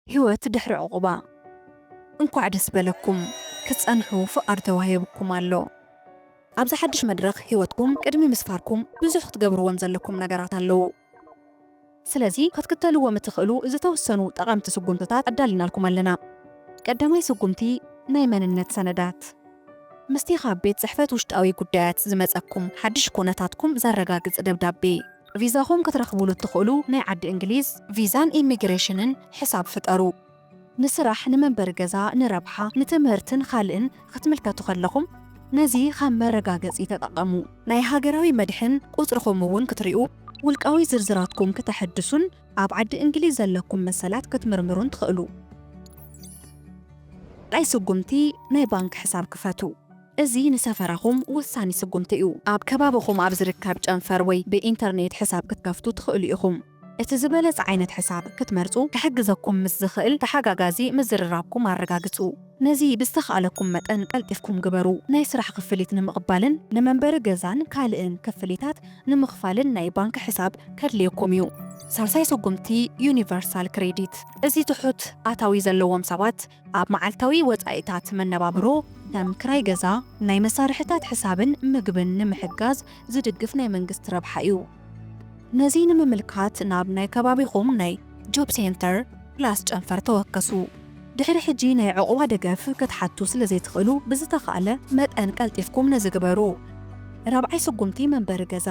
ህይወት ድሕሪ ዕቑባ። እንኳዕ ደስ በለኩም! ክትጸንሑ ፍቓድ ተዋሂብኩም ኣሎ። ኣብዚ ሓድሽ መድረኽ ህይወትኩም ቅድሚ ምስፋርኩም ብዙሕ ክትገብርዎም ዘለኩም ነገራት ኣለዉ። ስለዚ ክትክተልዎም እትኽእሉ ዝተወሰኑ ጠቐምቲ ስጉምትታት ኣዳሊናልኩም ኣለና። ቀዳማይ ስጉምቲ፣ ናይ መንነት ሰነዳት። ምስቲ ካብ ቤት ጽሕፈት ውሽጣዊ ጉዳያት ዝመጸኩም ሓድሽ ኩነታትኩም ዘረጋግጽ ደብዳቤ። ቪዛኹም ክትረኽቡሉ እትኽእሉ ናይ ዓዲ እንግሊዝ ቪዛን ኢሚግሬሽንን ሕሳብ ፍጠሩ። ንስራሕ፣ ንመንበሪ ገዛ፣ ንረብሓ፣ ንትምህርትን ካልእን ክትምልከቱ ከለኹም ነዚ ከም መረጋገጺ ተጠቐሙ። ናይ ሃገራዊ መድሕን ቁጽርኹም እውን ክትሪኡ፣ ውልቃዊ ዝርዝራትኩም ክተሐድሱን ኣብ ዓዲ እንግሊዝ ዘለኩም መሰላት ክትምርምሩን ትኽእሉ። ራይ ስጉምቲ፣ ናይ ባንክ ሕሳብ ክፈቱ። እዚ ንሰፈራኹም ወሳኒ ስጉምቲ እዩ። ኣብ ከባቢኹም ኣብ ዝርከብ ጨንፈር ወይ ብኢንተርኔት ሕሳብ ክትከፍቱ ትኽእሉ ኢኹም። እቲ ዝበለጸ ዓይነት ሕሳብ ክትመርጹ ክሕግዘኩም ምስ ዝኽእል ተሓጋጋዚ ምዝርራብኩም ኣረጋግጹ። ነዚ ብዝተኻእለኩም መጠን ቀልጢፍኩም ግበሩ። ናይ ስራሕ ክፍሊት ንምቕባልን ንመንበሪ ገዛን ካልእን ክፍሊታት ንምኽፋልን ናይ ባንክ ሕሳብ ከድልየኩም እዩ። ሳልሳይ ስጉምቲ፣ ዩኒቨርሳል ክሬዲት። እዚ ትሑት ኣታዊ ዘለዎም ሰባት ኣብ መዓልታዊ ወጻኢታት መነባብሮ፣ ከም ክራይ ገዛ፣ ናይ መሳርሕታት ሕሳብን ምግብን ንምሕጋዝ ዝድግፍ ናይ መንግስቲ ረብሓ እዩ። ነዚ ንምምልካት ናብ ናይ ከባቢኹም ናይ ጆብ ሴንተር ፕላስ ጨንፈር ተወከሱ። ድሕሪ ሕጂ ናይ ዕቑባ ደገፍ ክትሓቱ ስለ ዘይትኽእሉ፣ ብዝተኻእለ መጠን ቀልጢፍኩም ነዚ ግበሩ። ራብዓይ ስጉምቲ፣ መንበሪ ገዛ።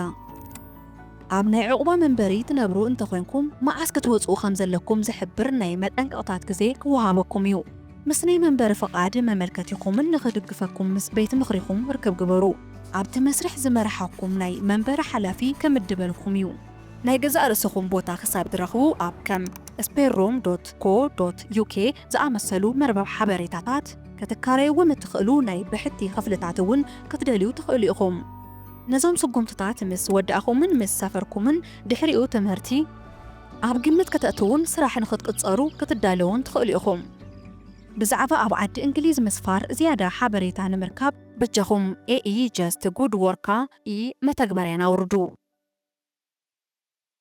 ኣብ ናይ ዕቑባ መንበሪ ትነብሩ እንተኾይንኩም፣ መዓስ ክትወጽኡ ከም ዘለኩም ዝሕብር ናይ መጠንቀቕታት ግዜ ክወሃበኩም እዩ። ምስ ናይ መንበሪ ፍቓድ መመልከቲኹምን ንኽድግፈኩም ምስ ቤት ምኽሪኹም ርክብ ግበሩ። ኣብቲ መስርሕ ዝመርሓኩም ናይ መንበሪ ሓላፊ ክምድበልኩም እዩ። ናይ ገዛእ ርእስኹም ቦታ ክሳብ ትረኽቡ፣ ኣብ ከም ስፔርሩም ዶት ኮ ዶት ዩ ኬ ዝኣመሰሉ መርበብ ሓበሬታታት ክትካረይዎም እትኽእሉ ናይ ብሕቲ ክፍልታት እውን ክትደልዩ ትኽእሉ ኢኹም። ነዞም ስጉምትታት ምስ ወዳእኹምን ምስ ሰፈርኩምን ድሕሪኡ ትምህርቲ ኣብ ግምት ከተእትዉን ስራሕ ንኽትቅጸሩ ክትዳለዉን ትኽእሉ ኢኹም። ብዛዕባ ኣብ ዓዲ እንግሊዝ ምስፋር ዝያዳ ሓበሬታ ንምርካብ በጃኹም ኤ ኢ ጀስት ጉድ ወርካ ኢ መተግበርያን ኣውርዱ።